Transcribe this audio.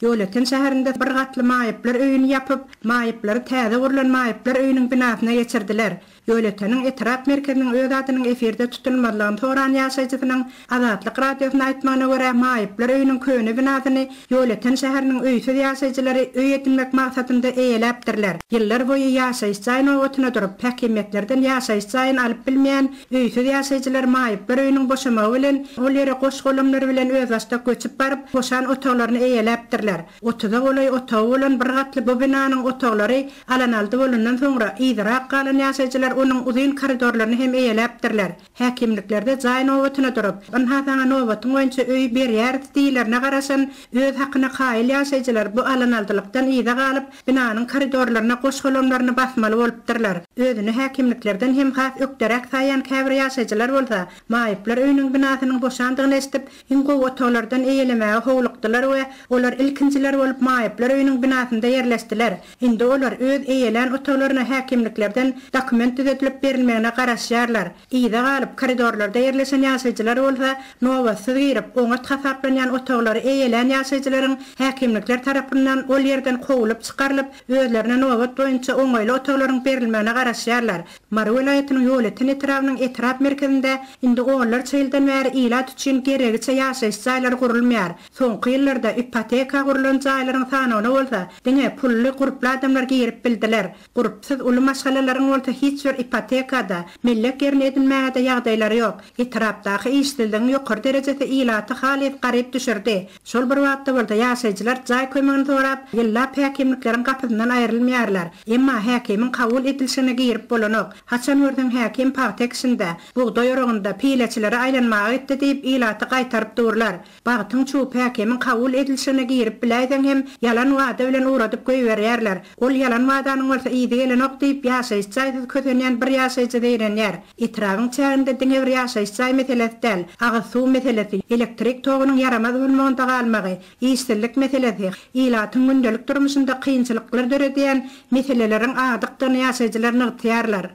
Ýolöten şäherinde bir gatly maýyplar öýüni ýapyp, maýyplary täze gurlan maýyplar öýüniň binasyna geçirdiler. Ýolöteniň etrap merkeziniň öz adynyň efirde tutulmazlygyny soran ýaşaýjysynyň Azatlyk Radiosyna aýtmagyna görä, maýyplar öýüniň köne binasyny Ýolöten şäheriniň öýsüz ýaşaýjylary öý edinmek maksadynda eýeläpdirler. Ýyllar boýy ýaşaýyş jaý nobatyna durup, häkimiýetlerden ýaşaýyş jaýyny alyp bilmeýän öýsüz ýaşaýjylar maýyplar öýüniň boşamagy bilen ol ýere goş-golamlary bilen özbaşdak göçüp baryp, boşan otaglaryny eýeläpdirler. Otuza golaý otagy bolan bir gatly bu binanyň otaglary alan-aldy bolandan soňra, yzyrak galan ýaşaýjylar onuň uzyn koridorlaryny hem eýeläpdirler. Häkimliklerde jaý nobatyna durup, ynha saňa nobatyň boýunça öý berýäris diýilerine garaşan öz hakyna kaýyl ýaşaýjylar bu alan-aldylykdan yza galyp, binanyň koridorlaryna goş-golamlaryny basmaly bolupdyrlar. Özüni häkimliklerden hem has ökderäk saýýan käbir ýaşaýjylar bolsa, maýyplar öýüniň binasynyň boşandygyny eşidip, iň gowy otaglardan eýelemäge howlukdylar we olar ilkinjiler bolup maýyplar öýüniň binasynda ýerleşdiler. Indi olar öz eýelän otaglaryna häkimliklerden dokument düzedilip berilmegine garaşýarlar. Yza galyp, koridorlarda ýerleşen ýaşaýjylar bolsa, nobatsyz girip, oňat hasaplanýan otaglary eýelän ýaşaýjylaryň häkimlikler tarapyndan ol ýerden kowulyp çykarylyp, özlerine nobat boýunça oňaýly otaglaryň berilmegine garaşýarlar. Mary welaýatynyň Ýolöten etrabynyň etrap merkezinde indi onlarça ýyldan bäri ilat üçin geregiçe ýaşaýyş jaýlary gurulmaýar. Soňky ýyllarda ipoteka gurlan jaýlaryň sanawyna bolsa diňe pully, gurply adamlar girip bildiler. Gurpsuz uly maşgalalaryň bolsa hiç bir ipoteka-da, mellek ýerini edinmäge-de ýagdaýlary ýok. Etrapdaky işsizligiň ýokary derejesi ilaty halys garyp düşürdi. Şol bir wagtda bolsa ýaşaýjylar jaý kömegini sorap, ýyllap häkimlikleriň gapysyndan aýrylmaýarlar. Emma häkimiň kabul edilişigine girip bolanok. Haçan görseň häkim pagta ekişinde, bugdaý oragynda, pileçilere aýlanmaga gitdi diýip, ilaty gaýtaryp durlar. Bagtyň çüwüp häkimiň kabul edilişigine girip biläýseň hem ýalan wada bilen ugradyp goýberýärler. Ol ýalan wadanyň bolsa yzy gelenok diýip, ýaşaýyş jaýsyz kösenýän bir ýaşaýjy zeýrenýär. Etrabyň çäginde diňe bir ýaşaýyş jaý meselesi däl, agyz suw meselesi, elektrik togunyň ýaramaz bolmagynda galmagy, işsizlik meselesi, ilatyň gündelik durmuşynda kynçylyklar döredýän meseleleriň agdykdygyny ýaşaýjylar nygtaýarlar.